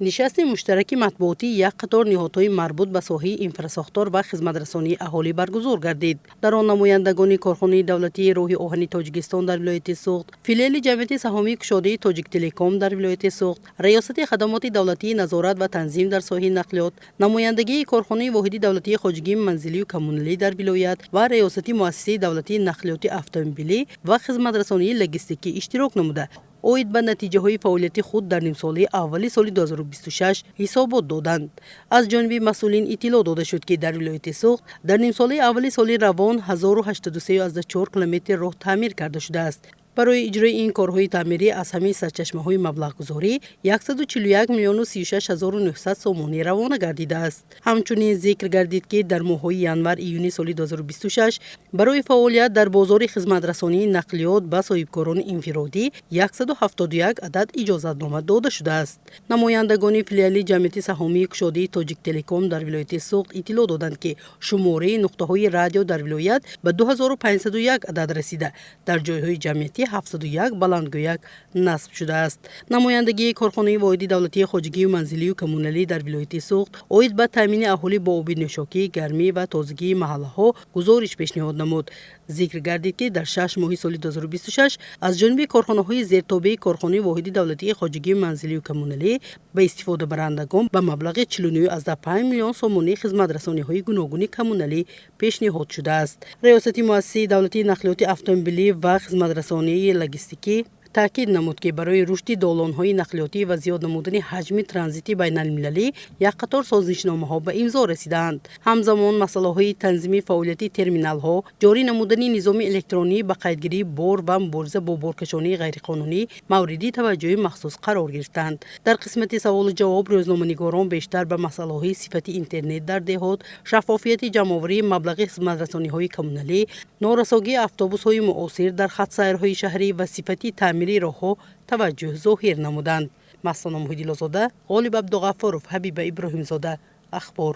Нишасти муштараки матбуотии як қатор ниҳодҳои марбут ба соҳаи инфрасохтор ва хизматрасонии аҳолӣ баргузор гардид. Дар он намояндагони корхонаи давлатии роҳи оҳани Тоҷикистон дар вилояти Суғд, филиали ҷамъияти саҳомии кушодаи Тоҷиктелеком дар вилояти Суғд, Раёсати хадамоти давлатии назорат ва танзим дар соҳаи нақлиёт, намояндагии корхонаи воҳиди давлатии хоҷагии манзилию коммуналӣ дар вилоят ва Раёсати муассисаи давлатии нақлиёти автомобилӣ ва хизматрасонии логистикӣ иштирок намуда, оид ба натиҷаҳои фаъолияти худ дар нимсолаи аввали соли 2026 ҳисобот доданд. Аз ҷониби масъулин иттилоъ дода шуд, ки дар вилояти Суғд дар нимсолаи аввали соли равон 1083,4 километр роҳ таъмир карда шудааст. Барои иҷрои ин корҳои таъмирӣ аз ҳамаи сарчашмаҳои маблағгузорӣ 141 миллиону 36 ҳазору 900 сомонӣ равона гардидааст. Ҳамчунин зикр гардид, ки дар моҳҳои январ июни соли 2026 барои фаъолият дар бозори хизматрасонии нақлиёт ба соҳибкорони инфиродӣ 171 адад иҷозатнома дода шудааст. Намояндагони филиали ҷамъияти саҳомии кушодаи Тоҷиктелеком дар вилояти Суғд иттилоъ доданд, ки шумораи нуқтаҳои радио дар вилоят ба 2501 адад расида, дар ҷойҳои ҷамъиятӣ 701 баландгӯяк насб шудааст. Намояндагии корхонаи воҳиди давлатии хоҷагию манзилию коммуналӣ дар вилояти Суғд оид ба таъмини аҳолӣ бо оби нӯшокӣ, гармӣ ва тозагии маҳаллаҳо гузориш пешниҳод намуд. Зикр гардид, ки дар 6 моҳи соли 2026 аз ҷониби корхонаҳои зертобеи корхонаи воҳиди давлатии хоҷагию манзилию коммуналӣ ба истифодабарандагон ба маблағи 49,5 миллион сомонӣ хизматрасониҳои гуногуни коммуналӣ пешниҳод шудааст. Раёсати муассисаи давлатии нақлиёти автомобилӣ ва хизматрасонии логистикӣ таъкид намуд, ки барои рушди долонҳои нақлиётӣ ва зиёд намудани ҳаҷми транзити байналмилалӣ як қатор созишномаҳо ба имзо расидаанд. Ҳамзамон масъалаҳои танзими фаъолияти терминалҳо, ҷорӣ намудани низоми электронӣ ба қайдгирии бор ва мубориза бо боркашонии ғайриқонунӣ мавриди таваҷҷӯҳи махсус қарор гирифтанд. Дар қисмати саволу ҷавоб рӯзноманигорон бештар ба масъалаҳои сифати интернет дар деҳот, шаффофияти ҷамъоварии маблағи хизматрасониҳои коммуналӣ, норасогии автобусҳои муосир дар хатсайрҳои шаҳрӣ ва сифати таъмири роҳҳо таваҷҷӯҳ зоҳир намуданд. Маҳсона Муҳиддилозода, Ғолиб Абдуғаффоров, Ҳабиба Иброҳимзода, Ахбор.